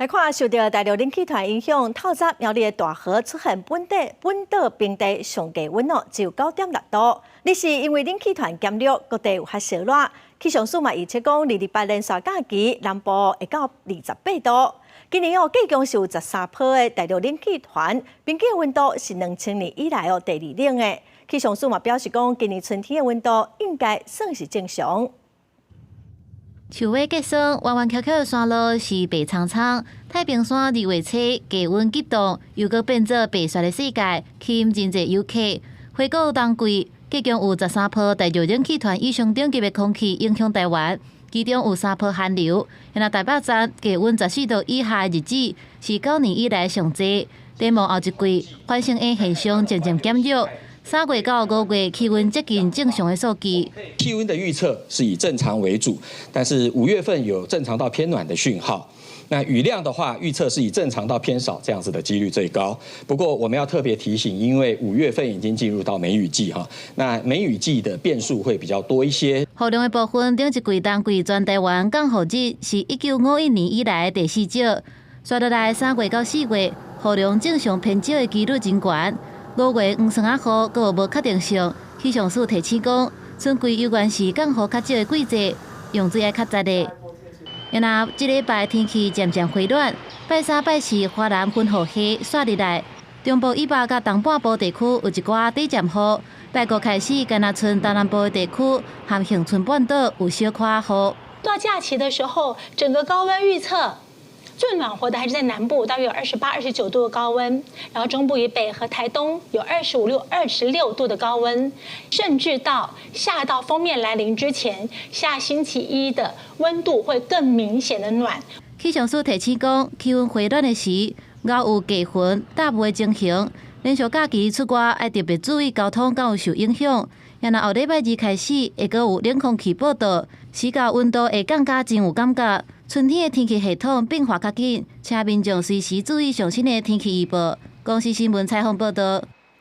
來看受著大陸冷氣團影響，透早苗栗的大河出現本地本島平地上低溫哦，只有9.6度。但是因為冷氣團減弱，各地有較燒熱。氣象署嘛預測講，228連續假期南部會到28度。今年哦，計共是有13波的大陸冷氣團，平均溫度是2000年以來哦第二冷的。氣象署嘛表示講，今年春天的溫度應該算是正常。樹尾結霜，彎彎曲曲的山路是白蒼蒼。太平山2月初氣溫急凍，又閣變做白雪的世界，吸引真濟遊客。回顧冬季，計共有13波大陸冷氣團以上等級的空氣影響台灣，其中有三波寒流。若台北站低溫14度以下的日子，是9年以來上濟。展望後一季，反升溫現象漸漸減弱。3月到5月氣溫接近正常的數據。氣溫的預測是以正常為主，但是5月份有正常到偏暖的訊號。那雨量的話，預測是以正常到偏少這樣子的幾率最高。不過我們要特別提醒，因為5月份已經進入到梅雨季哈，那梅雨季的變數會比較多一些。雨量的部分，頂一季冬季全台灣降雨日是1951年以來第四少，紲落來3月到4月雨量正常偏少的幾率真懸。5月黃霜仔雨閣有無確定性，氣象署提醒講，春季猶原是降雨較少的季節，用水愛較節的。然後這禮拜天氣漸漸回暖，拜三、拜四華南雲雨系煞入來，中部以北佮東半部地區有一寡短暫雨。拜五開始，干焦賰東南部的地區和恆春半島有小可雨。到假期的時候，整個高溫預測，最暖和的還是在南部，大約有28、29度的高溫，然後中部以北和台東有25、6、26度的高溫，甚至到下道鋒面來臨之前，下星期一的溫度會更明顯的暖。氣象署提醒講，氣溫回暖的時，偶有低雲、大霧的情形，連續假期出外愛特別注意交通，敢有受影響。然後後禮拜二開始會閣有冷空氣報到，時到溫度會降甲真有感覺。春天的天氣系統變化較緊，請民眾隨時注意上新的天氣預報。公視新聞採訪報道。